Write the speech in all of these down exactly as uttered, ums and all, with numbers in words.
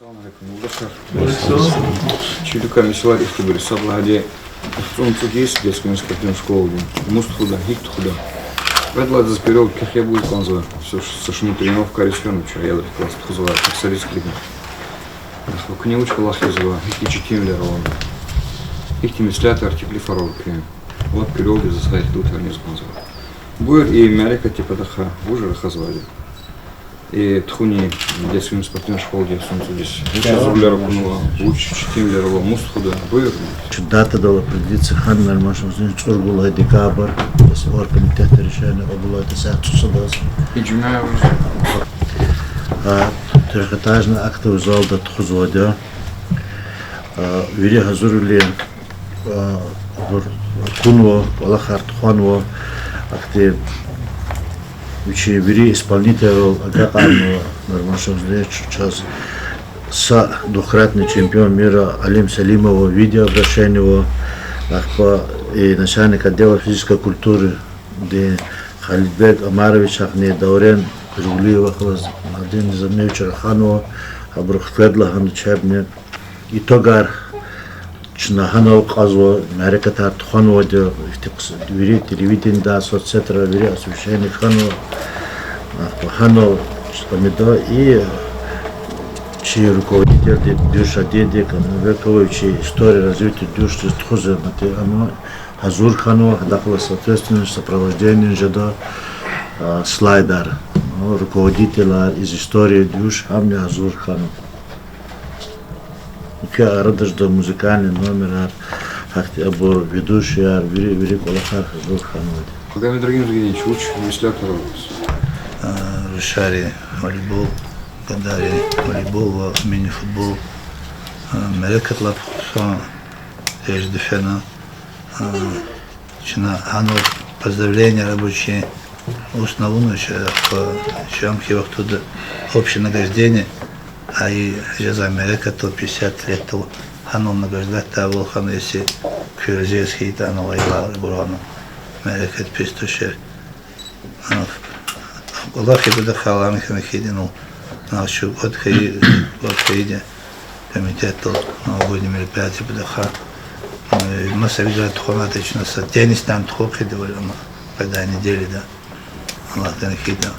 Салам алейкум, юлдашар. Чи уьлкведин месэлаяр ихьтинбур я. Сад лагьайди, яхцӀурни цӀуд йис детский спортивный школадин мус тухуда, гьикӀ тухуда. Кьвед лагьай заз период куьне буй кӀанзава. Са ш-, са шумуд тренировкаяр ийиз хьана, чи аялрихъ класс тухузвай, са риск лигин. Ахпа куьне вуч кӀвалах ийизва, гьихьтин четинвилер ава, гьихьтин меслятар, теклифар ава куьн. Лап периоддиз заз гьа ихтилатар ийиз кӀанзава. Буюр, и мярекатдин патахъай вуж рахазвайди я. И тухуни детский спортивный школадин яхцӀурни цӀуд йис вуч гьазурлар акунва, вуч четинвилер ава мус тухуда, буюр. Чи датадал определиться хьана, Нарман Шамсудинович, цӀуругуд лагьай декабрь, если оргкомитетди решение кьабулайтӀа, са цӀусадаз. Иджмягьиз. А, трёхэтажный актовый залда тухузвайди я. А, вири гьазурвилер, а, абур акунва, кӀвалахар тухванва, ахьтин вичин вири исполнительрал агакьарнава Нарман Шамсудинович, чаз са двукратный чемпион мира Алим Салимова видеообращение ава, ахпа и начальник отдела физической культуры Халидбек Омаровичахъни, Даурен Къуьргулиевахъ галаз Мадин Низамиевич раханва, абурухъ квез лагьана чебни итогар чна гьанал кьазва, мярекатар тухванвайди я, ихьтин вири телевидениеда, соцсетра, вири освещение хьанва, ахпа гьанал чна меда и чи руководительди дуьз шадиди, векавай чи история развития дуьз тухуз, ама гьазур хьанва, гьадахъ галаз соответственно сопровождениени жеда, а, слайдер, ну, руководительар из истории дуьз, гьамни гьазур хьанва. Муькуь арада жеда музыкальный номерар, гьахьтин абур ведущийяр, вири, вири кӀвалахар гьазур хьанвайди. Магомедрагим Зугьидинович, вуч меслятар ава ваз? А, рушари волейбол, гадари волейбол ва мини-футбол. А, мярекат лап хъсан, тежди фена. А, чна гьанал поздравление рабочие устна авуна, ша-, ша-, ам хьи вахтунда общее награждение, а и жезвай мярекатдал пятьдесят летдал гьанал награждать авурвал хьана, если куьрезез хьайитӀа, гьанал аялар гурана мярекат пестушер. А, кӀвалах хьи патахъай лагьана хьана хьайиди, ну, нахчу кӀватӀ хьайи, кӀватӀ хьайиди комитетдал новогодний мероприятие патахъай. Э, маса видрай тухванайтӀа чна са теннисдани тухун хъийидайвал, ама къведай неделяда Аллагьдин хьайитӀа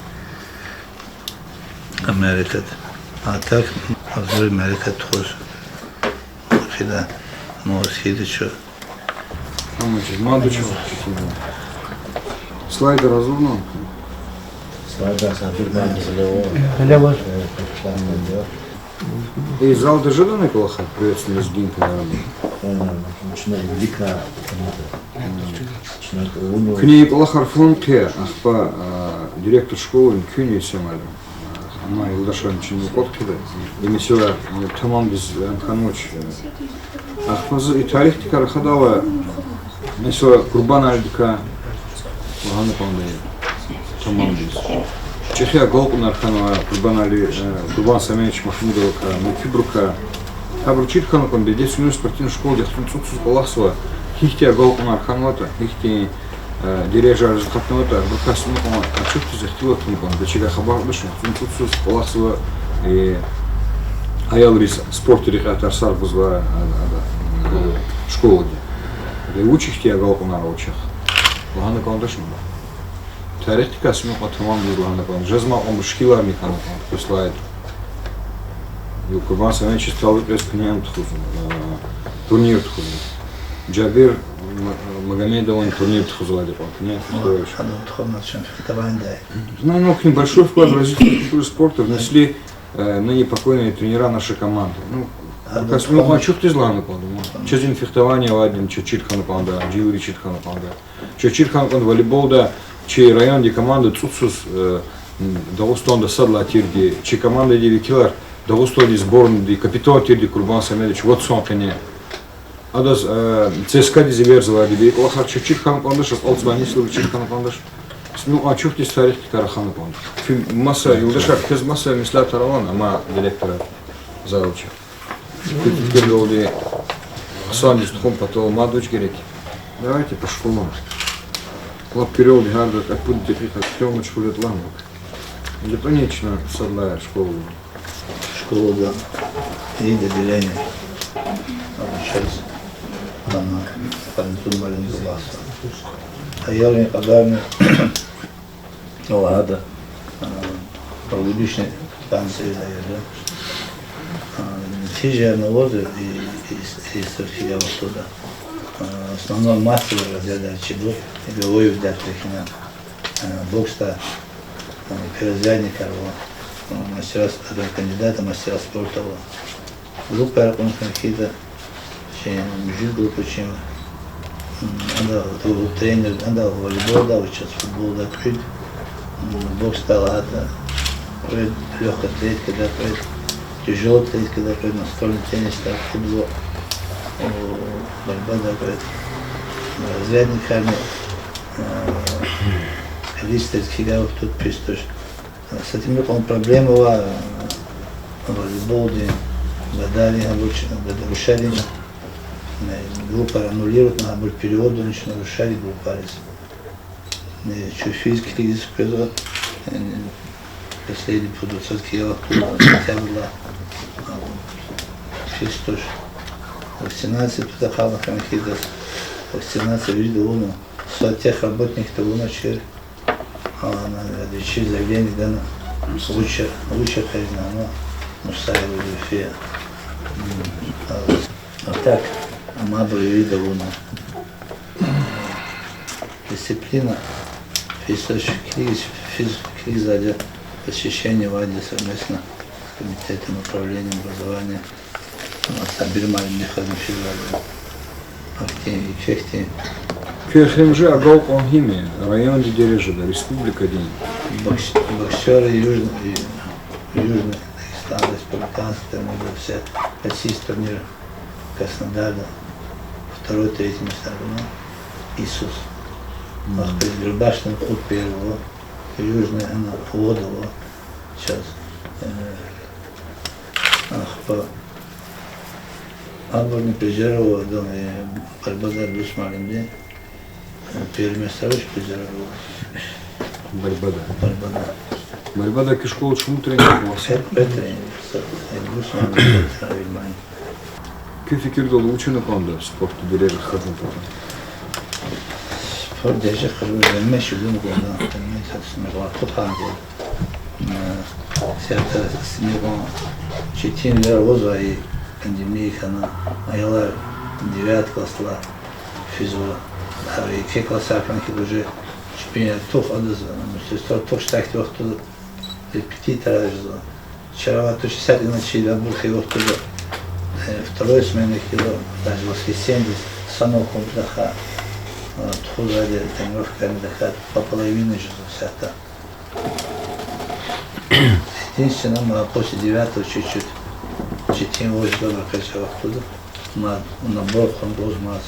а мярекат. А так, гьазур мярекат тухуз хъийида, ну, схьида чу. Амма чиз мад вуч ава? Слайдер гьазурна? Слайдер гьазурна, гьеле ава. Гьеле ава. Э, залда жедани кӀвалахар, приветственный лезгинка, наверное? Э, чна велика комната. Чна кӀвалахар фин хьи, ахпа, а, директор школы куьн я, Семалин. Амма юлдашар чна кӀватӀ хъийида. И месэла, э, тамамдиз, э, хьанвач, э, Ахпа заз и тарихдикай рахадайла, месела, Курбаналидикай лагьана кӀанда, тамамдиз. ЧӀехи агалкьунар хьанва Курбанали, э, Курбан Самедович Махмудовакай, муькуьбурукай. Гьабуру чир хьана кӀанда, детский спортивный школади яхцӀурни цӀуд йисуз кӀвалахзава, гьихьтин агалкьунар хьанватӀа, гьихьтин, э, дережайриз акъатнаватӀа, абурукай са мукьва-мукьва чухтиз ихтилат авуна кӀанда, вичивай хабар гуш, яхцӀурни цӀуд йисуз кӀвалахзава, э, аялриз спортдин рекье тарсар гузвай, а, а, школади. Э, вуч ихьтин агалкьунар ава чахъ? Лагьана кӀандачни? Тарихдикай са мукьва тамамдиз лагьана кӀанда. Жезмай кьван мушкиларни хьана кӀанда, квеслайд. Курбан Самедовичаз талукь яз куьне ам тухузва, а, турнир тухузва. Жабир М-, Магомедован турнир тухузвайди кьван куьне тухузвач. Гьадан тухузвач, фехтованиедай. Знаю, ну, к ним большой вклад в развитие культуры и спорта внесли, э, ныне покойные тренера нашей команды. Ну, касни тухузвач. Чухтиз лагьана кӀанда. Чаз и фехтование авайди чаз чир хьана кӀанда, жи вири чир хьана кӀанда. Чаз чир хьана кӀанда волейболда чи райондин команда цӀуд йисуз, э, м, Дагъустанда сад лагьай тирди, чи командадин векилар Дагъустандин сборныйдин капитан тирди Курбан Самедович вад йисан къене. Адаз, э, ЦСКА-диз эверзавайди я, и кӀвалахар чаз чир хьана кӀандач, акьалтзавай несилриз чир хьана кӀандач. Ну, а чухтиз тарихдикай рахана кӀанда. Куьн маса, юлдашар, квез маса меслятар авани, амма директор, завуч. Куь фикирдалди, хъсандиз тухун патал мад вуч герек я? Давайте по школам. Лап периоддиз гьарда кьве-пуд декьикьа куьтягьмач хьуьлетӀ лагьана. ГьатӀани чна сад лагьай школа. Школада Ида Белени. Ам чаз, ана, Къанзу муаллимди вахса. Аялрин кьадарни лагьайтӀа, а, педагогический станция лагьайтӀа, а, нетижа авазва и, и, и сеферда, вахтунда. А, основной массовый разрядар чибур, и боевой удар техника, а, боксда, а, перворазрядникар ва, а, мастера с-, а, кандидата мастера спорта ва группаяр кьун хьайитӀа, чи муьжуьд группа чна, м, ада тренер, ада волейболда ва чаз футболда кьуьд, м, боксда лагьайтӀа кьуьд, лёгкая атлетикада кьуьд, тяжёлая атлетикада кьуьд, настольный теннисда кьуьд ва, о, борьбада кьуьд, разрядникарни, э, листер килигайла вахтунда пис туш. Сатин икьван проблема ава, э, волейболдин, гададин, гьабур ч-, гада-, рушарин, э, группаяр аннулировать авуна, гьабур переводнична рушарин группайриз. Э, чун физ килигиз къвезва, э, последний пуд вацраз килигайла вахтунда, сентябрдилай, а, физ туш. Вакцинация пуд акъална хьана хьиз, вакцинация вирида авуна, сад техработникди авуна чир, а, на, вичи заявление гана, вуч я, вуч я хъвезни, ана, Мусаева Зульфия. А, а так, амма абур вирида авуна. Дисциплина, физ фикириз, физ фикириз ада посещение авайди совместно с комитетом управления образования. Ана са бир муаллимди хьана физвайди. Ахьтин, икӀ хьтин. Куь эхиримжи агалкьун гьим я, райондин дережада, республикадин? Бокс-, боксёры Южный, Южный Дагестан, республиканский, там, это все, российский турнир Краснодарда, второй, третий места гана Иисус. Мгм. Ахпа Рубашкин кьуд первого, Южный ана вад ава, чаз, э, ахпа абурни Пежерова, дам, э, борьбадар Гусь муаллимди, э, первый места вуч Пежерова? Борьбада. Борьбада. Борьбада куь школа чун тренер вахса? Э, э, тренер, са, э, Гусь муаллимди тренер вилмани. Куь фикирдалди вуч авуна кӀанда спортдин дережа хкажун патал? Спорт дережа хкажун, гьамиша лугьун кӀанда, гьамиша са синагва туханди. Э, сятда синагва четинвилер авазва, и пандемия хьана, аялар девятый классдилай физва, гьа еке классар хьана хьиз уже чпин тух адаз, мастерство тух, штатдин вахтунда репетитор жезва. Чара авай туш, сятда ина чилел абур хьайи вахтунда, э, второй смена хьайила, даже воскресеньедиз санал кьун патахъай, э, тухузвайди тренировкайрин тахьайтӀа по половине жезва сятда. Единственное, ма после девятого чуть-чуть четин вуж габар къечӀай вахтунда, ма набор хъувуна гуз маз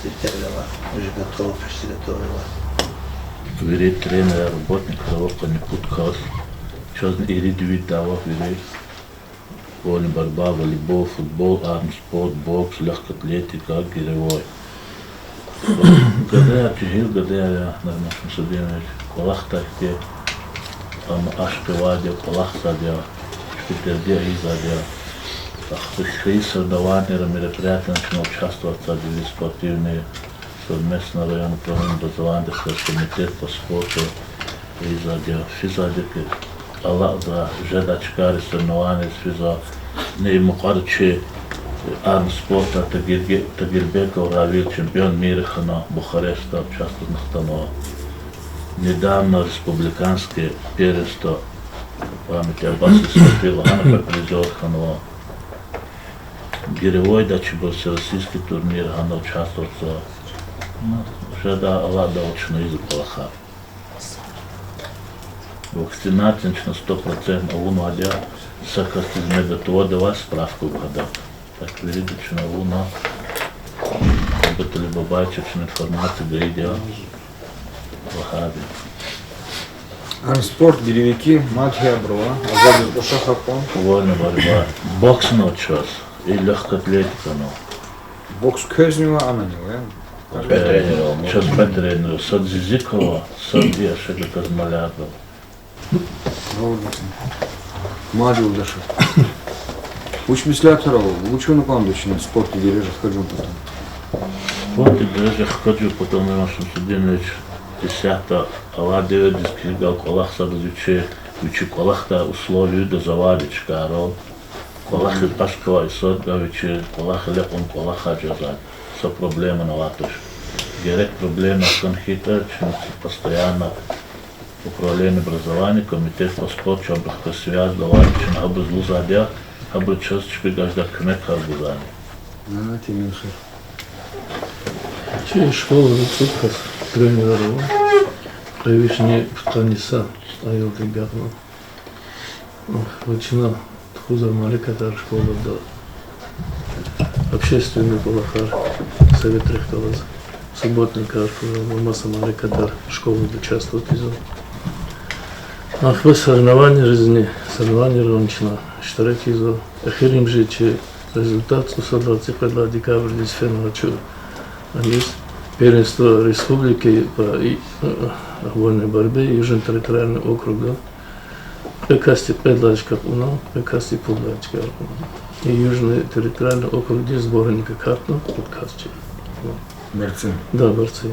сифте гъиле авай, уже готовы, почти готовы авай. Вири тренерар, работникар ава къанни пуд кас, чазни ирид вид ава вири. Вольный борьба, волейбол, футбол, армспорт, бокс, лёгкая атлетика, гиревой. Гадаяр, жегьил гадаяр я, Нагмат Шамсудинович, кӀвалахдай хьтин, амма ашкъи авайди я, кӀвалахзавайди я, чпи дерди ийизвайди я. Ахпа хьайи соревнованийра, мероприятияра чна участвовать ийизва, спортивный, совместно районный управление образования, комитет по спорту, ийизвайди я, физвайди я, алакьзава, жедай чкайриз соревнованийриз физва, ни и мукьвара чи армспортда Тагирге-, Тагирбеков Равил чемпион мира хьана, Бухарестда участвовать хьанва. Недавно республиканский первенство памяти Аббаса Исмагилова, гьана призёр хьанва. Гиревойда чибур всероссийский турнир, гьана участвовать ийизва. Ну, жедай алакьдайвал чна ийизва кӀвалахар. Вакцинация чна сто процент авунвайди я, са касдиз мегатварда авай справка гугьадак. Так вирида чна авуна, Абуталиб Бабаевича чна информация гайиди я лагьайди. Ана спорт, гиревики мад гьабуру ава, азаддиз кьушахар кьун? Вольная борьба. Боксни ава чаз, и лёгкая атлетикани ава. Бокс квезнава, анани ава, я? Чаз пятеро тренера ава, сад Зизикова, сад и Ашагаказ Малярова. Мад, юлдашар. Вуч меслят ава, вуч вуна кӀанда чна спортдин дережа хкажун патал? Спортдин дережа хкажун патал, Мирон Шамсудинович, исятда авай девирдиз килигайла кӀвалах садаз вичи, вичи кӀвалахдай условиядиз авайди чкайрал. КӀвалахиз гьахьайла исятда вичи, кӀвалах лекьун, кӀвалахар жезвай, са проблемани авайди туш. Герек проблема хьана хьайитӀа, чна постоянно управление образования, комитет по спорту, чна абурухъ связда авайди, чна абуруз лугьузвайди я, абуру чаз чпи гаждай куьмекар гузвайди. Чи школада цӀуд кас тренерар ава, кьве вишни пудкъанни са аялди агакьна. Ва чна тухузвай мярекатар школада, общественный кӀвалахар, советрихъ галаз, субботникар, маса мярекатар школада участвовать ийизва. Ахпа соревнованияризни, соревнованиярни чна иштирак ийизва. Эхиримжи чи результат цӀусад вад цӀикьвед лагьай декабрдиз фена чун аниз первенство республики по и, э, вольной борьбе Южный территориальный округа. Кьве касди кьвед лагьай чка кьуна, кьве касди пуд лагьай чка кьуна. И Южный территориальный округдин сборникай катна пуд кас чи. Борцы. Да, борцы.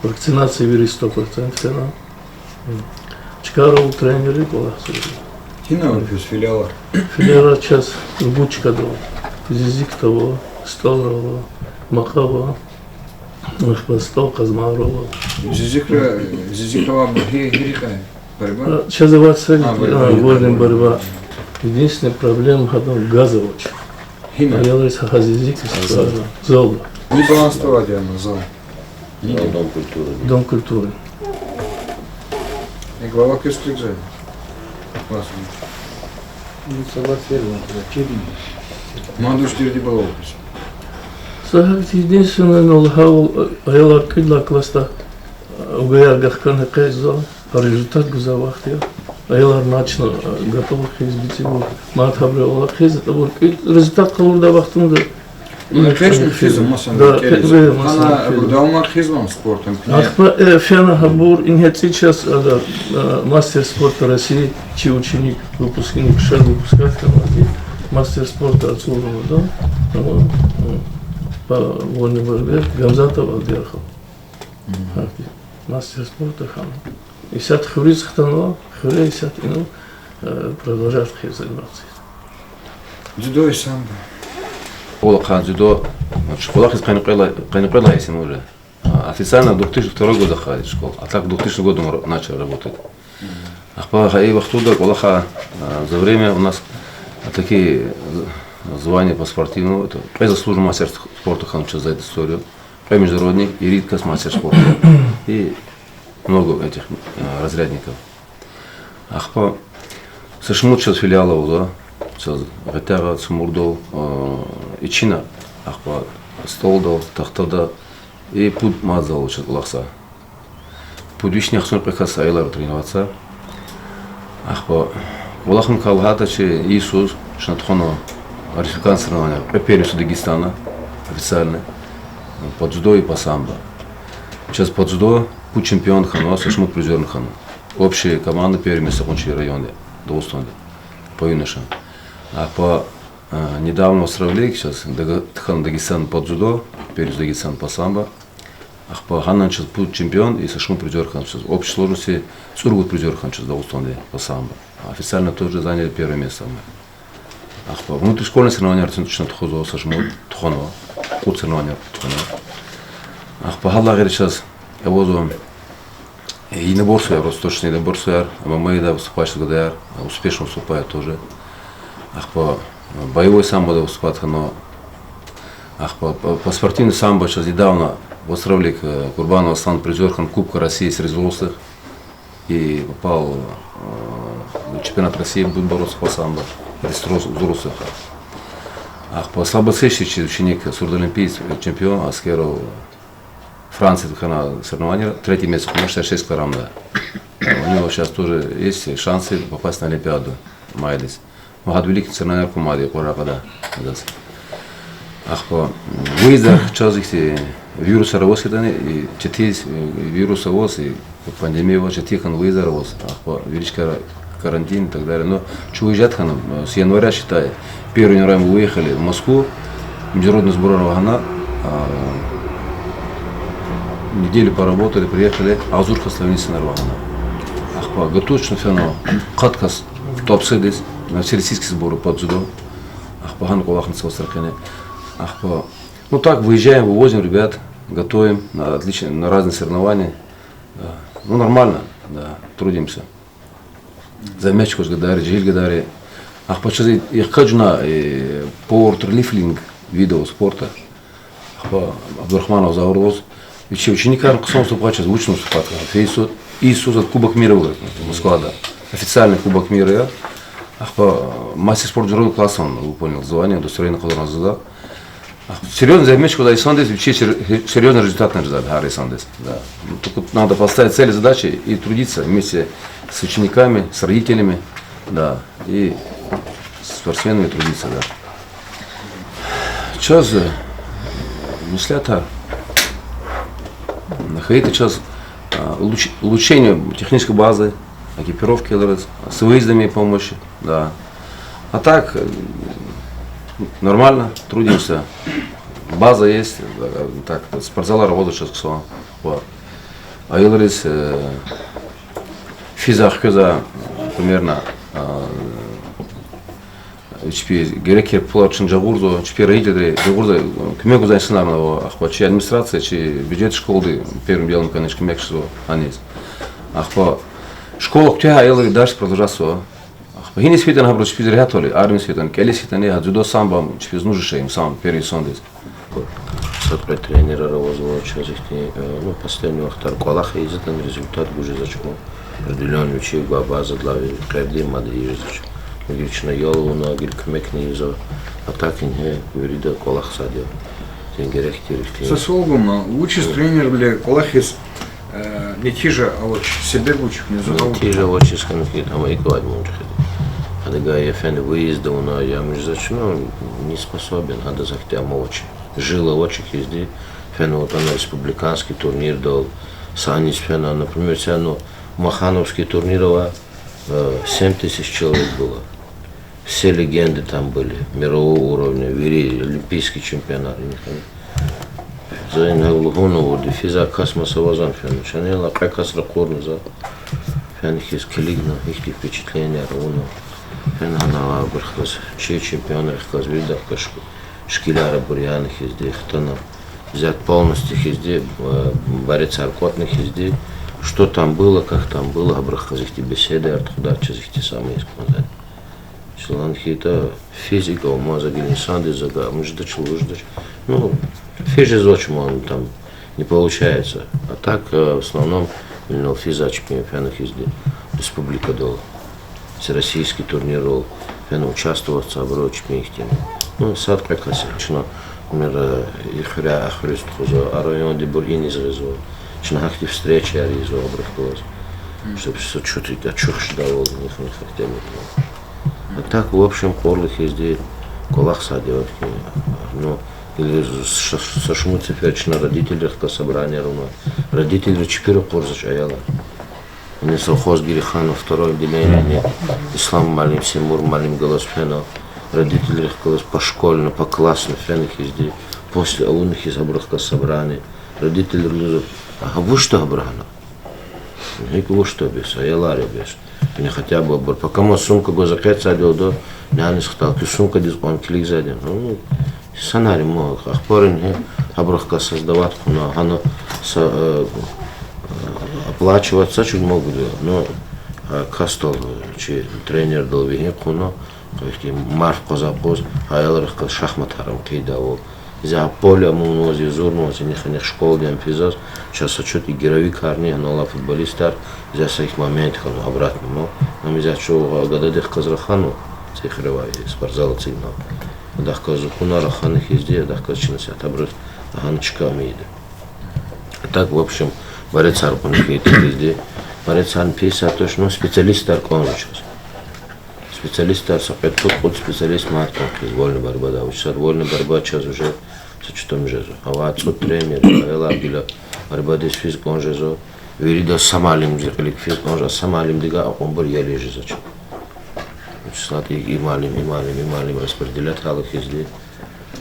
Вакцинация вири сто процент фена. Чкайрал тренерри кӀвалахзава. Гьина ава квез филиалар? Филиалар чаз Бучкада ава, Зизикда ава, СтӀалра ава, Макьада ава, ахпа СтӀал Къазмайра ава. Зизикра, Зизикра ава, гьи, гьи рекье? Борьба? А, чаз авай са, а, борьба, а, вольная борьба. Единственная проблема гьадан газ авач. Гьина? Аялриз гьа Зизикда, залда. Ни балансда авайди я зал? Дом культуры. Дом культуры. Э, глава квез килигзава? Классно. Ну, салат сервант, да, чирин. Мад вуч дерди бала квез? Са гьакӀ единственное, ну, лагьайвал, аялар кӀуьд лагьай классда, а, угаяр гахкана къе зал, а результат гузвай вахт я. Аялар мад чна, а, готовы хьиз, бицӀибур, мад гьабурал алакьзава, абур кӀуьд результат къалурдай вахтунда. Ну, квешни хизва, масалан, да, квешни, масалан, хана хизва. Абур давамар хизва спортдин куьне? Ахпа, э, фена гьабур, ингье цӀи чаз, а, да, а, мастер спорта России, чи ученик, выпускник, шад выпускать хьанвайди, мастер спорта ацӀурнава, да, тамам, м, по вольной борьбе, Гамзатов Алдиярхал. Мгм. Гьахьтин. Мастер спорта хьана. Исятда хуьруьз хтанва, хуьре исятда инал, э, продолжать хъийизва заниматься. Дзюдо и самбо. Кьулахъан дзюдо, значит, кӀвалахиз къанни кьвед лагьай, къанни кьвед лагьай я исим уже. А, официально две тысячи второй год ахъайди школа, а так в две тысячи году мы ра-, начали работать. Мгм. Ахпа гьа и вахтунда кӀвалахай, а, за время у нас такие з-, звания по спортивному, это, кьве заслуженный мастер спорта хьанва чаз за эту историю. Кьве международный, ирид кас мастер спорта. И много этих, э, разрядников. Ахпа са шумуд чаз филиал ава, чаз Гъетягъа, Цумурдал, э, Ичина, ахпа СтӀалдал, Тахтада и пуд мад зал ава чаз кӀвалахзавай. Пуд вишни яхцӀурни кьве кас аялар тренироваться. Ахпа кӀвалахун кӀвалахда чи йисуз, чна тухванва республиканский соревнования, кьве первенство Дагестана, официальный, по дзюдо и по самбо. Чаз по дзюдо пуд чемпион хьанва, са шумуд призёрни хьанва. Общее командное первое место кьуна чи районда, Дагъустанда, по юношам. Ахпа, а, недавно выздоровели, чаз Дага-, тахьана Дагестан по дзюдо, первенство Дагестана по самбо. Ахпа гьанани чаз пуд чемпион и са шумуд призёр хьана чаз. Общей сложности цӀуругуд призёр хьана чаз Дагъустанда по самбо. Официально тоже заняли первое место. Ахпа внутришкольный соревнованияр чна тухузва, са шумуд тухванва, кьуд соревнованияр тухванва. Ахпа гьадалай гъейри чаз авазва единоборствояр, росточный единоборствояр, ММА-да выступать хьайи гадаяр, успешно выступает тоже. Ахпа, э, боевой самбода выступать хьанва. Ахпа по, по спортивной самбо чаз недавно выздоровели, э, Курбанов Аслан призёр хьана Кубка России среди взрослых. И попал, э, на чемпионат России будет бороться по самбо среди взрос-, взрослых. Ахпа слабосильщик чи ученик, сурдолимпиец, э, чемпион Аскеров, Франция, хьана соревнования, третье место, потому что шесть килограмм, да. У него сейчас тоже есть шансы попасть на Олимпиаду майдиз. Ва гьада вилик соревнованияр кумади Къурагъада адаз. Ахпа, м, выездар чаз ихьтин вирусар аваз хьайитӀани, и четин, э, вирус аваз, и пандемия аваз, четин хьана выездар аваз. Ахпа вири чкайра Карантин и так далее. Но чун выезжать хьана, э, с января, считай, первого января мы выехали в Москву, международный сбор лагьана, а, неделю поработали, приехали, агъзур кас славянин лагьана. Ахпа готовиться хьана фена, къад кас тӀвапсадиз, на всероссийский сборы по дзюдо. Ахпа гьана кӀвалахна цавасар къене. Ахпа, ну так, выезжаем, вывозим ребят, готовим на отличные, на разные соревнования. Да. Ну, нормально, да, трудимся. Зегьмет чӀугваз гадайри, жегьил гадайри. Ахпа чаз и хкажна, э, пауэрлифтинг видов спорта. Ахпа Абдурахманов Заур лугьуз, вичи ученикар хъсан выступать чаз, вучна выступать хьана. Фейсо, и йисуз Кубок мира вугатна Москвада. Официальный Кубок мира я. Ахпа, э, мастер спорта второго класса он выполнил звание, удостоверение къалурна зада. Серьёзно зегьмет чӀугваз инсандиз, вичи сер-, серьёзный результатни жезвайди гьар инсандиз. Да. Ну, только надо поставить цели, задачи и трудиться вместе с учениками, с родителями, да, и спортсменами трудиться, да. Чаз, э, меслятар хьайитӀа чаз, а, улуч-, улучшение технической базы, экипировкаяр, с выездами помощи, да. А так, э, нормально, трудимся. База есть, э, так, спортзалар авазва чаз хъсан. Ва аялриз, э, физа хквезва, примерно, а, чпи герек пулар чна жагъурзава, чпи родительри жагъурзава, куьмек гузвай инсанар ава, ахпа чи администрация, чи бюджет школди первым делом, конечно, куьмекзава аниз. Ахпа школа куьтягь, аялри дарс продолжатзава. Ахпа гьиниз фейитӀани гьабуруз чпиз регьятвал я, армиядиз фейитӀани, кӀелиз фейитӀани, гьа дзюдо, самбо чпиз нужен шей я, сам первый инсандиз. Сад кьве тренерар авазва чаз ихьтин, э, ну, последний вахтара кӀвалах ийиз атана, результат гуз жезвач ма. Определённый вичи гва базадилай къерди мад ийиз жезвач. Гила чна ял авуна, гила куьмекни ийизва. А так ингье вирида кӀвалах сад я. Тин герек тир ихьтин. Са суал гун, вучиз тренервиле кӀвалахиз, э, нетижа авач, себеб вуч я, нетижа авачиз хьана хьи, гьам икӀ авайди ман чӀехиди. Адавай я фена выезд авуна, я мижзач, ну, не способен, гьадаз ахьтин амал авач. Жил авач хьизди, фена атана республиканский турнирдал, саниз фена, например, са, ну, Махановский турнир ава, э, семь тысяч человек было. Все легенды там были, мирового уровня, вири олимпийский чемпионар, ингье. За ингье лугьун авурди, физа кас маса авазан фена. Чан яла кьве кас ракъурна за. Фена хьиз килигна, ихьтин впечатленияр авуна. Фена гьана абурухъ галаз, чи чемпионрихъ галаз, виридахъ галаз шк-, шкиляр абур яна хьизди, хтана. Взять полностью хьизди, э, борецар кӀватӀна хьизди, что там было, как там было, абурухъ галаз ихьтин беседаяр тухудай чаз ихьтин самоиз кӀанзавайди. Чилан хьайитӀа физ икӀ аваз, гила инсандиз за гьа муьжуьдач, лугьудач. Ну, физ жезвач ма, там не получается. А так, э, в основном, инал физач пин фена хьизди республикадал, всероссийский турниррал фена участвовать авурзава чпин ихьтин. Ну, сад-кьве кас я чна, например, э, и хуьряй, а хуьруьз тухузва, а райондибур иниз гъизва. Чна гьахьтин встречаяр ийизва абурухъ галаз. Чтоб са чути ачух жедайвал нихъ-нихъ ахтеми. А так, в общем, кьурла хьизди кӀвалах сад я вахтин. Ну, или с-, с-, са шумуд сефер чна родительрихъ галаз собранияр авуна. Родительри чпи ракъурзавач аялар. Ина совхоз Гереханов, второе отделение, ина Ислам муаллим, Семур муаллим галаз фена. Родительрихъ галаз пошкольно, поклассно фена хьизди. После авуна хьиз абурухъ галаз собрание. Родительри лугьузва: а вучда абуру гьана? ГьикӀ вучда бес, аялар я бес. Яни хотя бы абур, пока ма сумка гваз экъечӀзавайди я, нянидиз хтал, куь сумкадиз кьван килигзавайди я. Ну, санари ма, ахпа ингье, абурухъ галаз создавать хъувуна, гьана са, э, оплачивать са чун могуди, ну, э, касдал, чи тренердал вегьин хъувуна, ихьтин марф къваз-акъваз, аялрихъ галаз шахматар ам хъийидайвал. За поле амукьнаваз, я зурнаваз, инихъ-инихъ школадин физваз, чаз са чӀехи игровикарни, гьанал алай футболистар, за са ихьтин момент хьанва обратно, ну. Ам за чӀехи гададихъ галаз раханва, цӀехи ревай спортзал эцигнава. Адахъ галаз зукъуна рахана хьизди, адахъ галаз чна сятабуруз агьана чка ам ийида. А так, в общем, борецар кьуна хьайитӀа хьизди, борецарни пятьдесят точно, ну, специалистар кӀанзава чаз. Специалистар са кьвед-пуд-кьуд специалист мад кьван хьиз вольный борьбадай. Вучиз лагьайтӀа вольный борьба чаз уже са чӀутӀуми жезва. Авай цӀуд тренер, аялар гила борьбадиз физ кӀан жезва. Виридаз са муаллимдин кьилик физ кӀан жезва, са муаллимдивай акьванбур ел ийиз жезвач. Ислад и, и муаллим, и муаллим, и муаллим распределять гьала хьизди.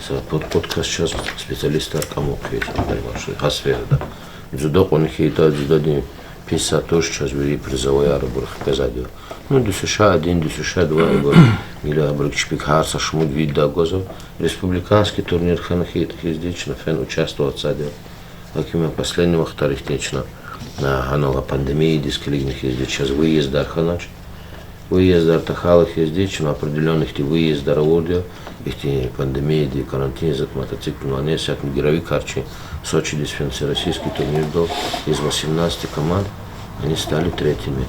Са пуд-, пуд кас чаз специалистар кӀамукьиз, гьа сферада. Дзюдо кьуна хьайитӀа, дзюдодин пис са туш чаз вири призовойяр абур хквезвайди я. Ну, ДЮСШ один, ДЮСШ два ибур, гила абур чпик гьар са шумуд видда гвазва. Республиканский турнир хьана хьайитӀа хьизди, чна фена участвовать ийида. Гьаким я, последний вахтара ихьтин чна, а, гьанал пандемиядиз килигна хьизди чаз выездар хьанач. Выездар тахьайла хьизди, чна определённый ихьтин выездар авурди я, ихьтин пандемияди, карантинзак мотоциклни, исятда гировикар чи Сочидиз фена всероссийский турнирдал, из восемнадцати команд они стали третьими.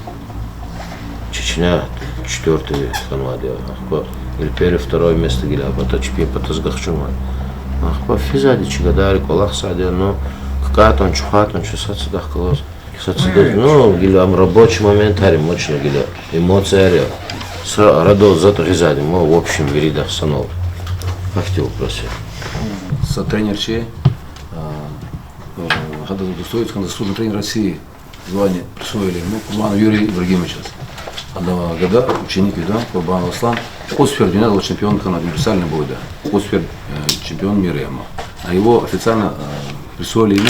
Чечня четвёртый хьанвайди я, ахпа Эльпели второе место гила, пата чпин патаз гахчунвай. Ахпа физвайди чи гадайри кӀвалахзавайди я, ну, ккӀайтӀан, чухвайтӀан чун сад-садахъ галаз. Сад-садахъ, ну, гила ам рабочий моментар я, мочна гила эмоцияр я. Са арадал затӀ гъизвайди, ма, в общем, вирида санал. Гьахьтин вопрос я. Са тренер чи, а, э, гьадаз удостоиться хьана заслуженный тренер России звание присвоили ему, Курбанов Юрий Ибрагимовичаз. Ада гада, ученик я ада, Курбанов Аслан, кьуд сефер дуьньядал чемпион хьана универсальный бойда. Кьуд сефер, э, чемпион мира я ама. А его официально, э, присвоили ему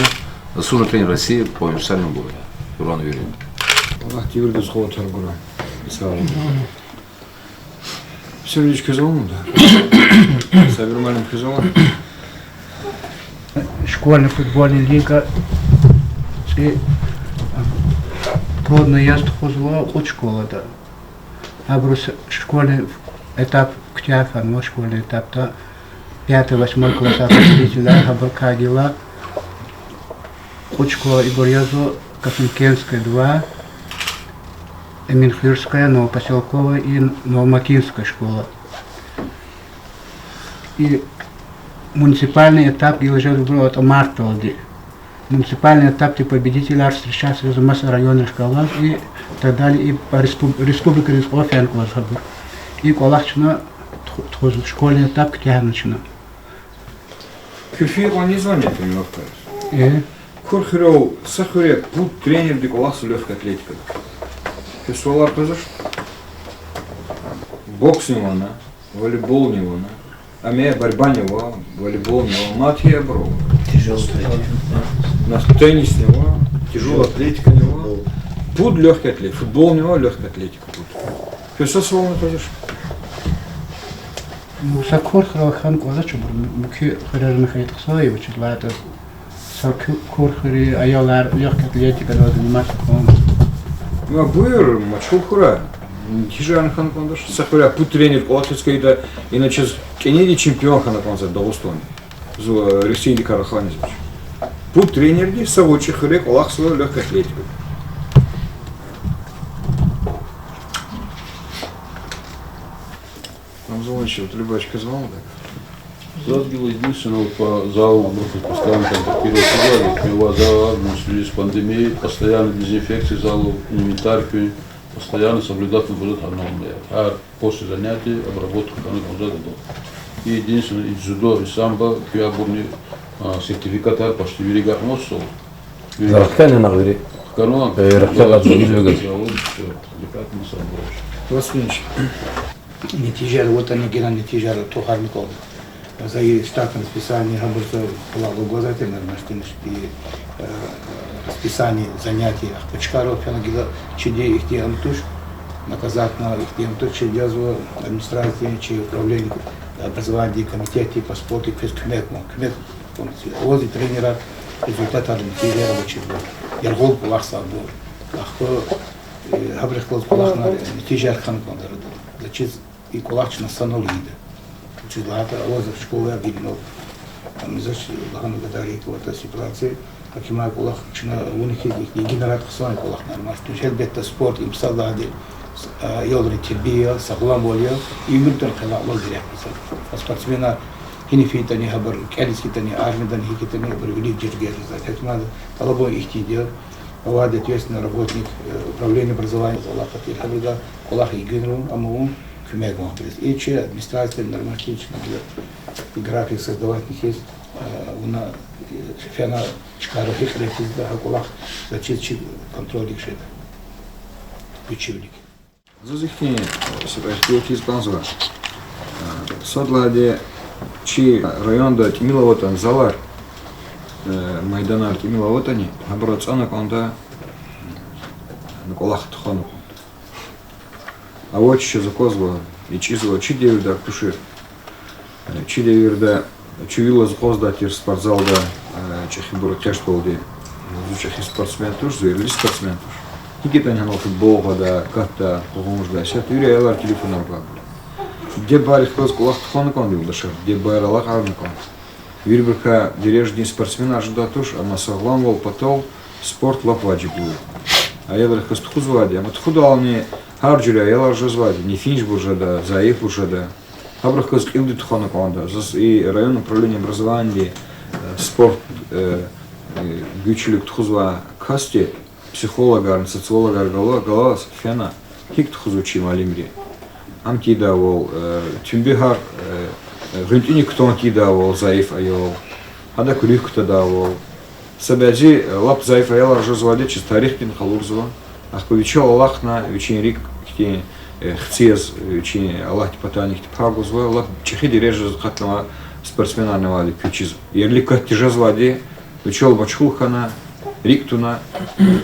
заслуженный тренер России по универсальному бою. Курбанов Юрий. Аллагьди виридаз къуватар гурай. Сагъ Сергеевич, квез авани? Сабир муаллим, квез авани? Школьный футбольный лига цӀи, пробный яз тухузва кьуд школада. Абуруз школьный этап куьтягь хьанва, школьный этапда пятый, восьмой класс определитель, гьабурукай гила кьуд школа ибур язва: Касымкентская, два, Эминхуьрская, Новопосёлковая и Новомакинская школа. И муниципальный этап гила жезва ибур атӀа мартдалди. Муниципальный этапдин победителар встречаться жезва маса районрихъ галаз и так далее, и по респуб-, республикадиз кьван фена кӀанзава абур. И кӀвалах чна туху-, тухузва, школьный этап куьтягьна чна. Куь фикирдиз ван я тренировкайриз? Э. Кур хуьрел, са хуьре пуд тренерди кӀвалахзава лёгкой атлетикада. Квез суалар къвезвач? Боксни вана, волейболни вана, ам я, борьбани ава, волейболни ава, мад гьи абур ава? Тяжёлая атлетика. На теннисни ава, тяжёлая атлетикани ава. Пуд лёгкой атлетика, футболни ава, лёгкой атлетика пуд. Квез са суални къвезвач? Ну, са кур хуьрел хьана кӀанзавач абур, муькуь хуьрерни хьайитӀа хъсан я, вучиз лагьайтӀа са ку-, кур хуьруьн аялар лёгкой атлетикадал заниматься хьанва. Ну, буюр, мачхул хьурай. Нетижани хьана кӀанзавач. Са хуьре пуд тренер кӀвалахиз хьайитӀа, ина чаз кӀаник чемпион хьана кӀанзава Дагъустанда. Зун Россиядикай раханизвач. Пуд тренерди са гъвечӀи хуьре кӀвалахзава лёгкой атлетикада. Рамзан Валерьевич, вот Любач квез ван ада? Заз гила единственное, вот по залу абурукай постоянно контактировать ийида, куьн ва зал, ну, в связи с пандемией, постоянно дезинфекция залов, инвентарь куьн, постоянно соблюдать нужно гьа нормаяр. Гьар после занятий обработка хьана кӀанзавайди я. И единственное, и дзюдо, и самбо, куьн абурни, а, сертификатар почти вири гахмосо. Заз хкана на вири. Хкана. Э, рахкала вири газ. Всё, деликатно самбо. Василий Ильич, нетижаяр аватӀани, гила нетижаяр тухарни кӀанда. За и штатное расписание гьабурза, гьала лугьузвайди я, нормально, и, э, расписание занятий ахпа чкайрал фена гила чиди ихьтин ам туш, наказательный ихьтин ам туш, чиди язва администрация, чи управление образования, комитет по спорту, квез куьмек авун, куьмек авун. Аваз и тренерар, результатар, нетижаяр авачирбур. Яргъал кӀвалахзавайбур. Ахпа, э, гьабурухъ галаз кӀвалахна, нетижаяр хьана кӀанда арадал. Заз чиз и кӀвалах чна санал ийида. Вучиз лагьайтӀа аваз школаяр гилинал. Ам заз чиз лагьана гадарик аватӀа ситуация. Гьакимай кӀвалах чна авуна хьиз, и генерат хъсан кӀвалах нормально. Гьелбетда, спорт им сад лагьайди, а, аялрин тербия, сагъламвал я, уьмуьрдал хъелакьвал герек я. А спортсменар гьиниф хьайитӀани, гьабур кӀелиз хьайитӀани, армиядани, гьикӀ хьайитӀани, абур вилик жергер жезва. Гьакимай тӀалабун ихьтинди я, авайди ответственный работник, э, управления образования, алакъа тир, гьабурувай кӀвалах ийин, ам авун, куьмек авун абуруз. И чи администрация нормально чна гила и график создавать авуна хьиз, э, вуна, э, фена чкайра гьикӀ рехизда, гьа кӀвалах заз чиз чи контрольдик жеда. Вичивилик. Заз ихьтин са кьве ихтилат ийиз кӀанзава. Сад лагьайди, чи районда тӀимил аватӀани залар, майданар тӀимил аватӀани, гьабур ацӀана кӀанда, кӀвалах тухвана кӀанда. Авач, чаз аквазва, ичӀизва, чи девирда туш. Чи девирда, чи вил алаз акъваздай тир спортзалда чӀехибур экъечӀдалди. Зун чӀехи спортсмен туш, зун вири спортсмен туш. ГьикӀ ятӀани гьанал футбол гъвада, катда, къугъун жеда, исятда вири аялар телефонар гвайбур. Диде-бубайрихъ галаз кӀвалах тухвана кӀанда, юлдашар, диде-бубайри алакьарна кӀанда. Вирибурукай дережадин спортсменар жедай туш, амма сагъламвал патал спорт лап важиблу я. Аялрихъ галаз тухузвайди, амма тухудални гьар жуьре аялар жезвайди, нефинчибур жеда, зайифбур жеда. Гьабурухъ галаз кьилди тухвана кӀанда. Заз и район управление образованиди спорт гуьзчивилик тухузвай касди, психологарни социологар гала-, галаз фена, гьикӀ тухузва чи муаллимри. Ам тийидайвал, тимби гьар, гъуьнтӀуьни кутун тийидайвал зайиф аял, гьадак руьгь кутадайвал. Са бязи лап зайиф аялар жезвайди чаз тарихдин къалурзава. Ахпа вичел алахъна, вичин рикӀ ихьтин хци яз, вичин Аллагьдин патайни ихьтин пай гузва, лап чӀехи дережадиз акъатнавай спортсменарни авайди квез чизва. Ерли катди жезвайди, вичел машгъул хьана, рикӀ туна,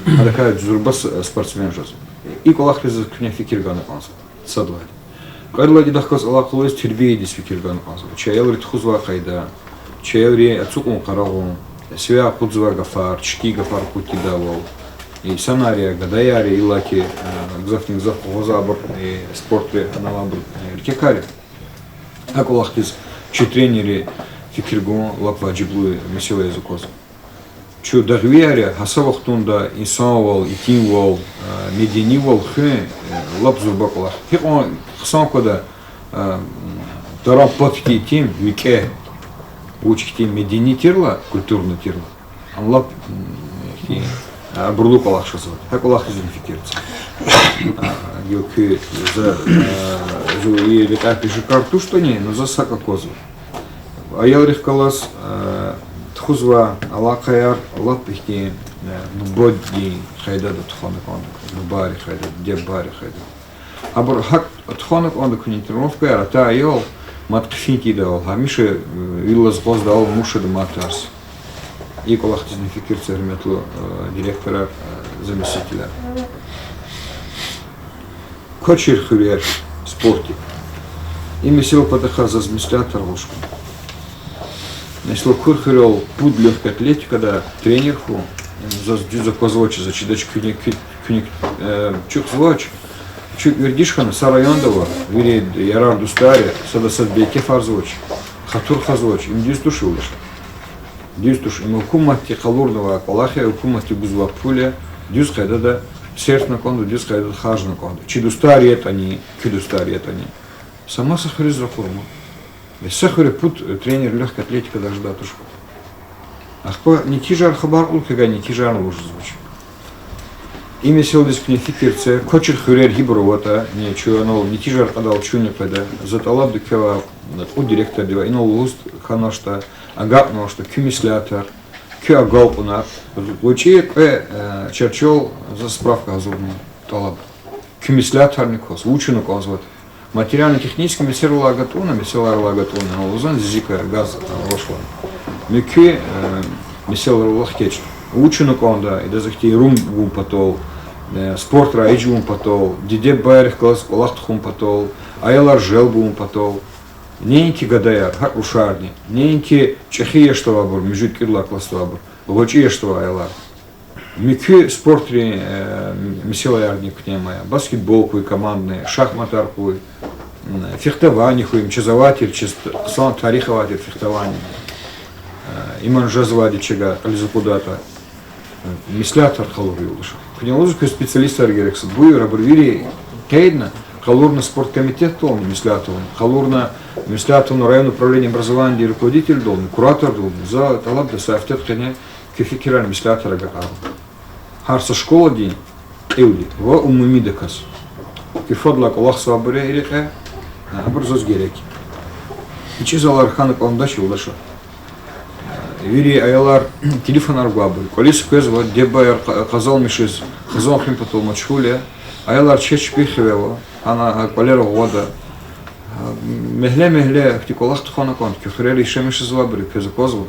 гьадакай зурба с-, спортсмен жезва. И кӀвалахриз куьне фикир гана кӀанзава. Сад лагьайди. Кьвед лагьайди, идахъ галаз алакъалу яз тербиядиз фикир гана кӀанзава. Чи аялри тухузвай къайда, чи аялри ацукьун-къарагъун, сивяй акъудзавай гафар, чки гафар акъуд тийидайвал. И санари, гадаяри, иллаки гзафни-гзаф къугъвазвайбур, спортри анавайбур, эркекари. А кӀвалахдиз чи тренерри фикир гун лап важиблу месэла яз аквазва. Чун дагъвияр я, гьа са вахтунда инсанвал, итимвал, меденивал хуьн лап зурба кӀвалах. Гьикьван хъсан квада, таран пад хьтин итим, викӀегь, вуч хьтин медени тирла, культурный тирла, ам лап абурлу кӀвалах жезва. Гьа кӀвалахдизни фикир це. Гила куьн за, зун и рекьяй пешекар туштӀани, ну, заз гьакӀ аквазва. Аялрихъ галаз тухузвай алакъаяр лап ихьтин бубадин къайдада тухвана кӀанда, бубайрин къайдада, диде-бубайрин къайдада. Абур гьакӀ тухвана кӀанда куьне тренировкаяр, атай аял мад хъфин тийидайвал, гьамиша вил алаз акъваздайвал муш жеда мад тарс. И кӀвалахдизни фикир це, гьуьрметлу директорар, заместителар. Квачир хуьрер спортдик. И месэладин патахъай заз меслятар гъваш хьун. Месела, Куьр хуьрел пуд лёгкой атлетикада тренер хьун заз дуьз аквазвач, за чидач, куьне, куь-, куьне чухзвач. Чун вердиш хьана, са районда ава, вири ярар-дустар я, сада сад бейкефарзавач, хатур хазвач, им дуьз туш, юлдаш. Дуьз туш, им гьукуматди къалурнавай кӀвалах я, гьукуматди гузвай пул я, дуьз къайдада серфна кӀанда, дуьз къайдада харжна кӀанда. Чи дустар ятӀани, куь дустар ятӀани. Са маса хуьруьз ракъурна. Са хуьре пуд тренер лёгкой атлетикада жедай туш. Ахпа нетижаяр хабар кьуна, квевай нетижаярни лугьуз жезвач. И месэладиз куьне фикир це, квачир хуьрер гьибур аватӀани, чун анал нетижаяр кьадайла чунни къведа. За тӀалабда квевай, кьуд директордивай, инал лугьуз хьанвачтӀа, агакьнавачтӀа куь меслятар, куь агалкьунар, гъвечӀи-кьве чарчел заз справка гьазурна тӀалаб. Куь меслятарни кваз, вуч авуна кӀанзаватӀа. Материально-технический месэлайрилай агатӀунна, месэлайрилай агатӀунна, лугьузва, зизика газ авачтӀа. Муькуь месэлайрилай хкечӀ. Вуч авуна кӀанда, идаз ихьтин рум гун патал, спортра ичӀун патал, диде-бубайрихъ галаз кӀвалах тухун патал, аялар желб авун патал. Неинки гадаяр, гьакӀ рушарни, неинки чӀехи яшда авайбур, муьжуьд-кӀуьд лагьай классда авайбур, гъвечӀи яшда авай аялар. Муькуь спортрин месэлаярни куьне ама я. Баскетбол хьуй, командный, шахматар хьуй, фехтование хьуй, им чаз авай тир, чаз хъсан тарих авай тир фехтование. Иман жезвайди чавай кьилиз акъудайтӀа, меслятар къалур, юлдашар. Куьне лугьузва, квез специалистар герекзава. Буюр, абур вири къейдна, къалурна спорткомитетдални меслятарни, къалурна меслятарни район управление образованиядин руководительдални, куратордални. За тӀалабда са гьафтеда къене куь фикирар, меслятар агакьарун. Гьар са школадин кьилди ва умумидаказ. Куь фадлай кӀвалахзавайбур я и рекье, абур заз герек. ИчӀизалар хьана кӀандач, юлдашар. Вири аялар телефонар гвайбур, кӀвализ къвезва, диде-бубаяр къа-, къазанмишиз, хизан хуьн патал машгъул я. Аялар чи чпи хиве ава, гьана а кӀвалера гъвада. Гьа, мягьле-мягьле хьтин кӀвалах тухвана кӀанда, куь хуьрера яшамиш жезвайбуру квез аквазва.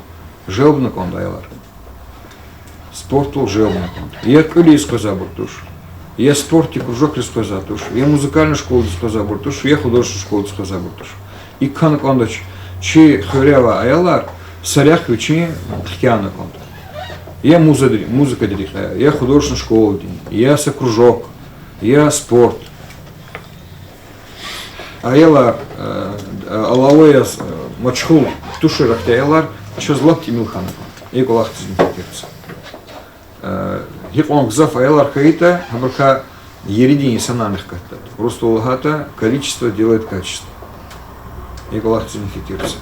Желбна кӀанда аялар. Спортдал желбна кӀанда. Я кьуьлиз къвезвайбур туш, я спортдин кружокриз къвезвай туш, я музыкальный школадиз къвезвайбур туш, я художественный школадиз къвезвайбур туш. ИкӀ хьана кӀандач, чи хуьре авай аялар са рехъ вичин хкяна кӀанда. Я музыка-, музыкадин рекье, я художественный школадин, я са кружок, я спорт. Аялар, э, алава яз, э, машгъул тушир ахьтин аялар чаз лап тӀимил хьана кӀанда. И кӀвалахдизни фикир це. Э, гьикьван гзаф аялар хьайитӀа, гьабурукай еридин инсанарни хкатда. Урусдал лагьайтӀа, количество делает качество. И кӀвалахдизни фикир це.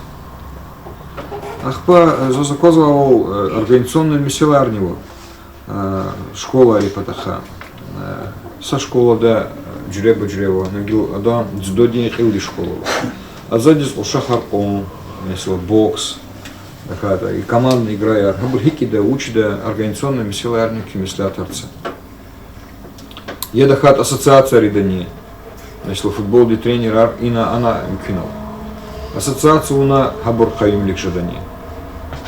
Ахпа, э, заз аквазвайвал, э, организационный месэлаярни ава, э, школайрин патахъай. Э, са школада, э, жуьреба-жуьре ава, ну, гила адан дзюдодин кьилдин школа ава. Азадиз кьуршахар кьун, месела, бокс, тахьайтӀа и командный играяр, гьабур гьикӀ ийида, вуч ийида, организационный месэлаярни куь меслятар це. Я тахьайтӀа ассоциацияридани, месела, футболдин тренерар ина-ана мумкин ава. Ассоциация авуна гьабур къаюмвилик жедани.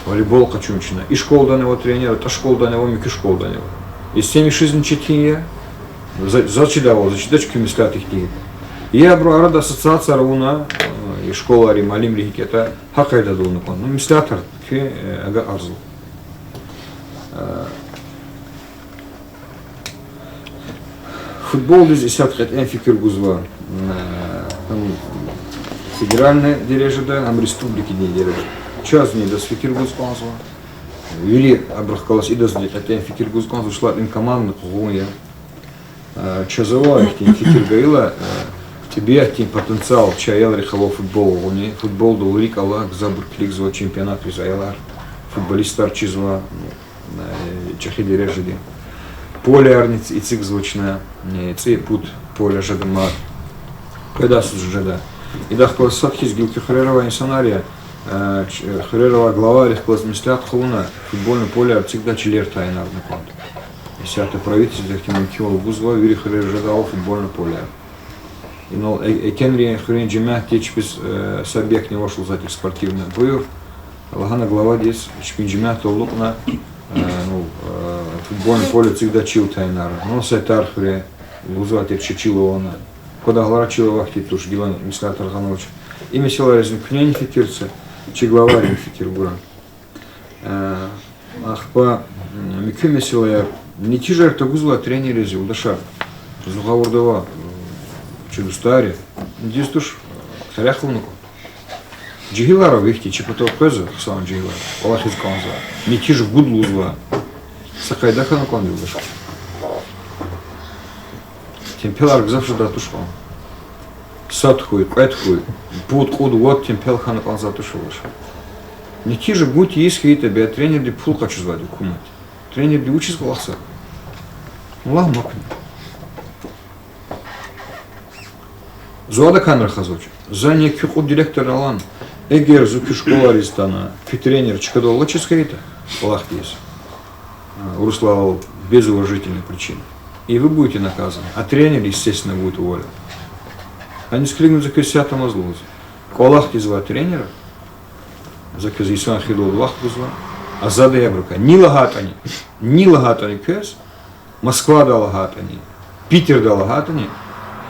Волейбол къачун чна. И школадани ава тренер, атӀа школадани ава, муькуь школадани ава. И система шиизни четин я, за, заз чидайвал, заз чидач куь меслят ихьтин я. И абурун арада ассоциацияр авуна, э, и школайрин муаллимри гьикӀ ятӀа, гьа къайдада авуна кӀанда. Ну, меслятар куь, э, агакьарзава. Э, Футболдиз исятда кьетӀен фикир гузва, э, гьам федеральный дережада, гьам республикадин дережада. Чазни идаз фикир гуз кӀанзава. Вири абурухъ галаз идазни кьетӀен фикир гуз кӀанзава, вучиз лагьайтӀа им командный къугъун я. Э, чаз ава ихьтин фикир гайила, э, тӀебиатдин потенциал чи аялрихъ ава футбол гъуни, футболдал рикӀ ала, гзафбур килигзава чемпионатриз аялар, футболистар чизвай, э, чӀехи дережадин. Полеярни эцигзава чна, э, цӀипуд поле жеда мад. Къведай йисуз жеда. Идахъ галаз сад хьиз гила куь хуьрера авай инсанар я, э, ч-, э, хуьрера авай главайрихъ галаз меслят хъувуна, футбольный полеяр эцигдай чилер тайинарна кӀанда. Исятда правительстводи ихьтин мумкинвал гузва, вири хуьрера жедайвал футбольный полеяр. Инал э-, Экенрин хуьруьн жемятди чпиз, э, са объектни авач лугьузвай тир, спортивный буюр. Лагьана главадиз, чпин жемятдал алукьна, э, ну, э, футбольный поле эцигдай чил тайинарна. Ну, Сайтар хуьре лугьузвай тир чи чил авуна. Квадай гьаларай чил авай хьтин туш, гила меслятар гъанвач. И месэлайризни куьнени фикир це, чи главайрини фикир гурай. Э, ахпа, м, муькуь месэлаяр, нетижаяр тагузвай тренерриз, юлдашар. Зун гъавурда ава, м, чи дустар я. Дуьз туш, къерех авуна кӀанда. Жегьилар ава ихьтин, чи патав къвезва хъсан жегьилар, кӀвалахиз кӀанзава, нетижа гуда лугьузва. Са къайда хьана кӀанда, юлдашар. Темпелар гзаф жедай туш кьван. Сад хьуй, кьвед хьуй, пуд, кьуд, вад темпел хьана кӀанзавай туш, юлдашар. Нетижа гуда тийиз хьайитӀа, бес тренердиз пул къачузвайди гьукуматди. Тренерди вучиз кӀвалахзаватӀа? Лагь ман куьне. Зун адакайни рахазвач. Зани куь кьуд директорни лагьана: эгер зун куь школайриз атана, куь тренер чкадал алачиз хьайитӀа, кӀвалах тийиз, а, урусдал без уважительной причины, и вы будете наказаны, а тренер, естественно, будет уволен. Аниз килигна за квез исятда амаз лугьуз. КӀвалах тийизвай тренер, за квез йисан хуьдалди вахт гузва, азадиз абурукай. Ни лагьайтӀани, ни лагьайтӀани квез, Москвада лагьайтӀани, Питерда лагьайтӀани,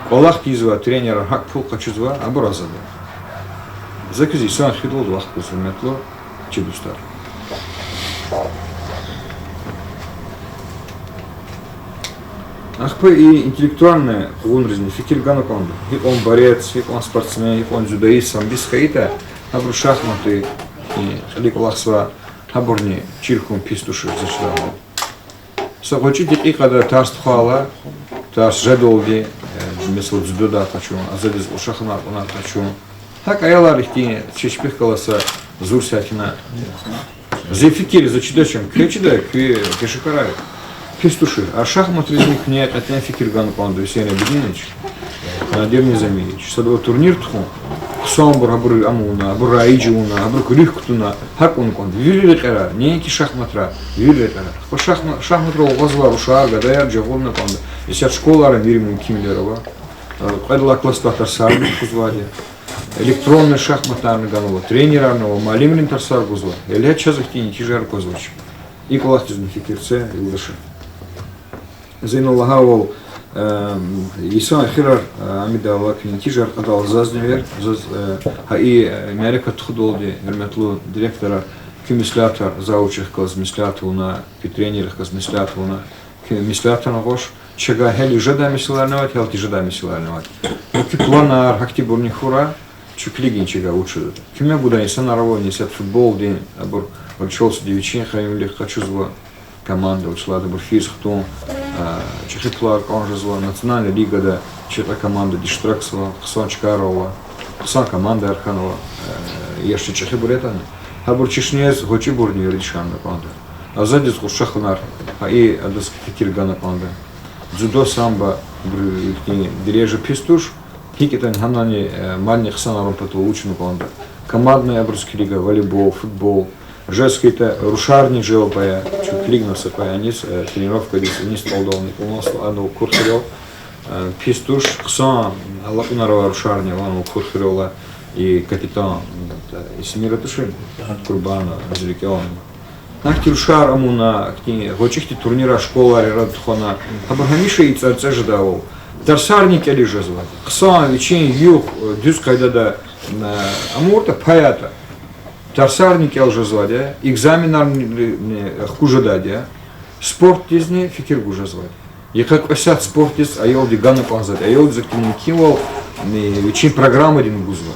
кӀвалах тийизвай тренерар гьакӀ пул къачузва, абур азад я. За квез йисан хуьдалди вахт гуз, гьуьрметлу чи дустар. Ахпа и интеллектуальный къугъунризни фикир гана кӀанда. Гьикьван борец, гьикьван спортсмен, гьикьван дзюдоист, самбист хьайитӀа, гьабуру шахматдин кьилив кӀвалахзава, гьабурни чир хьун пис тушир, за чидайвал. Са гъвечӀи декьикьада тарс тухвайла, тарс жедалди, э, месела, дзюдодай къачун, азадиз кьуршахар кьунар къачун. ГьакӀ аялар ихьтин чи чпихъ галаз са зур сятина. Зи фикир, за чидач ам, квез чида, куь кешукарай. Пис тушир. А шахматризни куьне кьетӀен фикир гана кӀанда, Гьуьсейн Абидинович. Надир Низамиевич, садавай турнир тухун, хъсанбур гьабур амуна, гьабур раиж авуна, гьабур руьгь кутуна, гьакӀ авуна кӀанда. Вири рекьера, неинки шахматра, вири рекьера. Ахпа шахма-, шахматрал гъазвай рушар, гадаяр жагъурна кӀанда. Исятда школара вири мумкинвилер ава. Э, кьвед лагьай классда тарсарни тухузвайди я. Электронный шахматарни ганва, тренерарни ава, муаллимрини тарсар гузва. Гьеле чаз ихьтин нетижаяр аквазвач. И кӀвалахдизни фикир це, юлдашар. За ина лагьайвал, э, йисан эхирар, э, амидайла куь нетижаяр кьадайла зазни эвер, заз, э, гьа и, э, мярекат тухудалди, гьуьрметлу директорар, куь меслятар, завучрихъ галаз меслят авуна, куь тренеррихъ галаз меслят авуна, куь меслятар гъваш, чавай гьеле жедай месэлайни авайди, гьеле жедай месэлайни авайди. Куь планар, гьахьтинбурни хьурай, чун килигин чавай вуч жеда. Куьмек гудай инсанар ава, исятда футболдин, абур, гьа чалсуди вичин къаюмвилихъ къачузва команда, вучиз лагьайтӀа абур физ хтун, а, чӀехи пулар кӀан жезва, национальный лигада чи кьве команда диштагзава, хъсан чкайра ава, хъсан командаяр хьанва, э, яшди чӀехибур ятӀани. Гьабур чешне яз гъвечӀибурни вердишарна кӀанда. Азадиз кьуршахунар, гьа и адаз фикир гана кӀанда. Дзюдо, самбо, абур ихьтин дережа пис туш, гьикӀ ятӀани гьанани, э, мадни хъсанарун патал вучна кӀанда. Командный абуруз килига, волейбол, футбол. Жез хьайитӀа рушарни желб ая, чун килигна са кьве аниз, э, тренировкадиз, иниз тӀалдални кьуланзава, анал кур хуьрел, э, пис туш, хъсан алакьунар авай рушарни ава анал кур хуьрел, и капитан, м, Исмира тушир, Курбанова, зи рикӀелни. Гьахьтин рушар амуна, ахьтин гъвечӀихьтин турнирар школайра тухвана, гьабур гьамиша и цӀарцӀе жедайвал. Тарсарни кӀелиз жезвайди. Хъсан, вичин югъ, э, дуьз къайдада, э, амуртӀа, паятӀа. Тарсарни кӀел жезвайди я, экзаменарни хкуз жедайди я, спортдизни фикир гуз жезвайди я. Йикъа кьве сят спортдиз аялди гана кӀанзавайди, аялдиз ахьтин мумкинвал, э, вичин программадин гузва.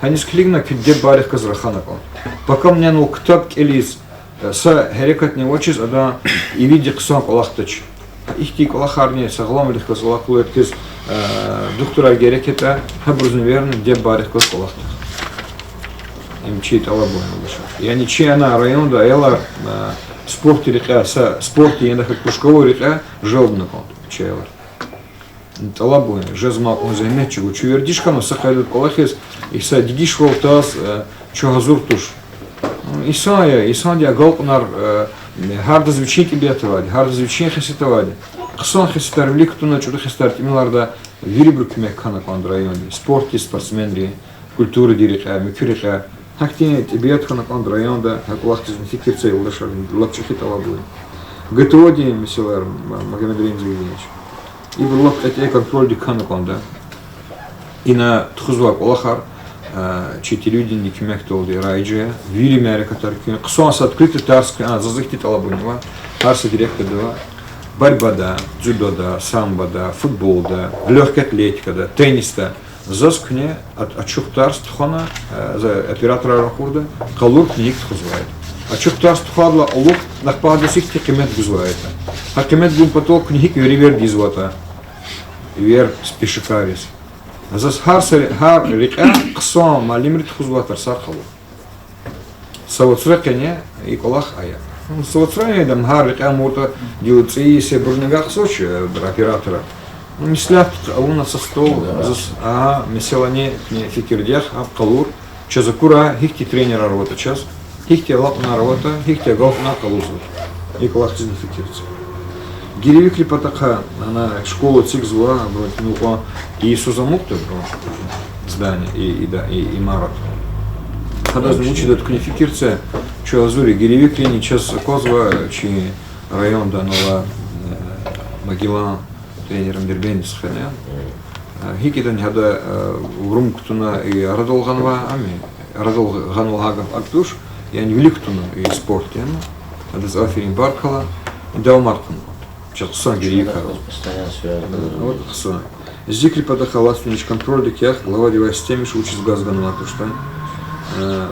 Гьаниз килигна куь диде-бубайрихъ галаз рахана кӀан. Пакамни анал ктаб кӀелиз, э, са гьерекатни авачиз адан ивидик хъсан кӀвалахдач. Ихьтин кӀвалахарни сагъламвилихъ галаз алакъалу яз хьиз, э, духтурар герек ятӀа, гьабурузни эверна диде-бубайрихъ галаз кӀвалахда. Им чи тӀалабун я лугьуз. Яни чи ана районда аялар, э, спортдин рекьяй, са спортдин яни кружковой рекьяй желбна кӀанда чи аялар. ТӀалабун я, жезмай кьван зегьмет чӀугур. Чун вердиш хьанва са къайдада кӀвалахиз, и са дегишвал таз, э, чун гьазур туш. Инсан я, инсандин агалкьунар, э, гьардаз вичин тӀебиат авайди, гьардаз вичин хесет авайди. Хъсан хесетар вилик кутуна, чӀуру хесетар тӀимиларда, вирибуру куьмек хьана кӀанда районди. Спортдин спортсменри, культурадин рекьяй, муькуь рекьяй. Гьахьтин тӀебиат хьана кӀанда районда, гьа кӀвалахдизни фикир це, юлдашар, лап чӀехи тӀалабун я. ГТО-дин месэлаяр, М-, Магомедрим Загидинович. Ибур лап кьетӀен контрольдик хьана кӀанда. Ина тухузвай кӀвалахар, а, чи телевидениедин куьмекдалди раижа я, вири мярекатар куьн, хъсан са открытый тарс куьн, а, заз ихьтин тӀалабунни ава, гьар са директордивай, борьбада, дзюдода, самбода, футболда, лёгкой атлетикада, теннисда, заз куьне ачух тарс тухвана, э, за операторар ракъурда, къалур куьне гьикӀ тухузвайтӀа. Ачух тарс тухвайдалай кьулухъ ахпа адаз гьихьтин къимет гузвайтӀа. Гьа къимет гун патал куьне гьикӀ вири вердизватӀа, вири пешекарриз. Заз гьар са ре-, гьар рекьяй хъсан муаллимри тухузвай тарсар къалур. Са вацра къене и кӀвалах ая. Са вацра ина, гьар рекьяй амуртӀа, гила цӀийи йисабурни агакьзавач, э, операторар. Меслят авуна са стол, заз, агьа, месэлани куьне фикирдихъ, гьам къалур, чаз акурай, гьихьтин тренерар аватӀа чаз, гьихьтин алакьунар аватӀа, гьихьтин агалкьунар къалурзаватӀа. И кӀвалахдизни фикир це. Гиревикрин патахъай, ана школа эцигзава, абурун куьне кьван йисуз амукьда, абурун здание, и, и, да, и имарат. Гьадазни вуч ийидатӀа куьне фикир це, чун гьазур я, гиревикрини чаз аквазва, чи районда ана ава, э, Магеллан тренерни Дербентдиз хвена. Э, гьикӀ ятӀани гьада, э, урум кутуна и арадал гъанва, ами, арадал гъанва лагьай гаф акӀ туш, яни вилик кутуна и спорт тема. Адаз аферин, баркалла, и давамар хъувун. Чаз хъсан гиревикар ава. Постоянно связано. Вот хъсан. Гиревикрин патахъай алатмиш контрольдик яхъ, главадивай системиш вучиз газ ганвай туштан. Э,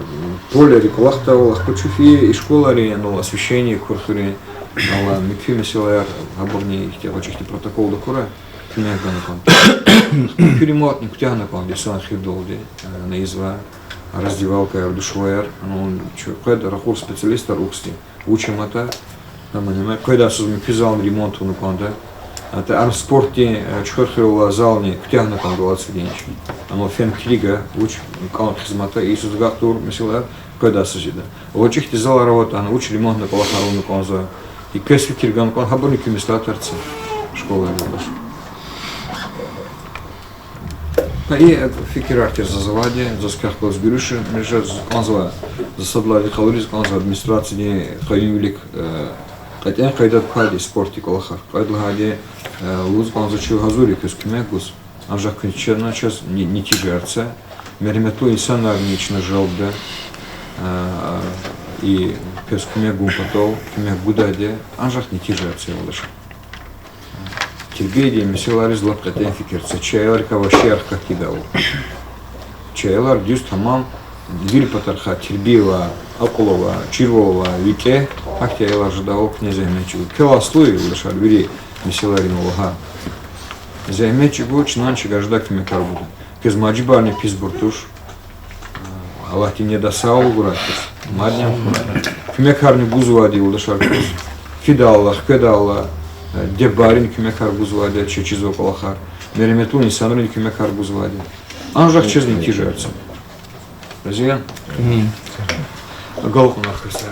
поледи кӀвалахдайвал ахпа чуфи, и школайрин, ну, освещение кур хуьрин, ала муькуь месэлаяр, гьабурни ихьтин гъвечӀи ихьтин протоколда акурай, куьмек гана кӀанда. Муькуь ремонтни куьтягьна кӀанда, йисан эхирдалди, э, на ийизвай раздевалкаяр, душевойяр, ну, чу-, къведа ракъур специалистар ухьтин. Вуч аматӀа, гьам ама, къведай йисуз муькуь зални ремонт авуна кӀанда. ГьатӀа ам спортдин, э, чухверхуьрелай зални куьтягьна кӀанда галацвидинч. Амма фена килига, вуч кӀан хизмата, ийиз агакьдайвал, месела, къведайди жеда. ГъвечӀихъди залар аватӀани, вуч ремонтни кӀвалахар авуна кӀанзава. И квез фикир гана кӀан, гьабурни куьмек ийизватӀа, школайрин юлдаш. Гьа и фикирар тир заз авайди, заз квехъ галаз гуьруьш жез кӀанзава, за сад лагьайди къалуриз кӀанзава администрациядин къаюмвилик, э, кьетӀен къайдада квайди спортдин кӀвалахар кьвед лагьайди, э, лугьуз кӀанзава, чун гьазур я квез куьмек гуз. Анжах куьн чна чаз не-, нетижаяр це, мереметлу инсанарни чна жалда, э, и квез куьмек гун патал, куьмек гудайди, анжах нетижаяр це, юлдаш. Тербиядин месэлайриз лап кьетӀен фикир це, чи аялрикай вахшияр хкатдайвал. Чи аялар дуьз тамам вири патарихъай тербия авай, акьул авай, чирвал авай, викӀегь, гьахьтин аялар жедайвал куьне зегьмет чӀугуна. Квел аслу я, юлдашар, вири месэлайрин лагьай. Зегьмет чӀугуна, чна чаз гьажда куьмекар гуда. Квез мажибарни писбур туш. Аллагьди недай сагъвал гурай квез. Мадни куьмекарни гузвайди, юлдашар, квез. Фидайла, хкведайла, э, диде-бубайрини куьмекар гузвайди, чаз чизвай кӀвалахар. Мереметлу инсанрини куьмекар гузвайди. Анжах чаз нетижаяр це. Рази я? Агалкьунар хесар.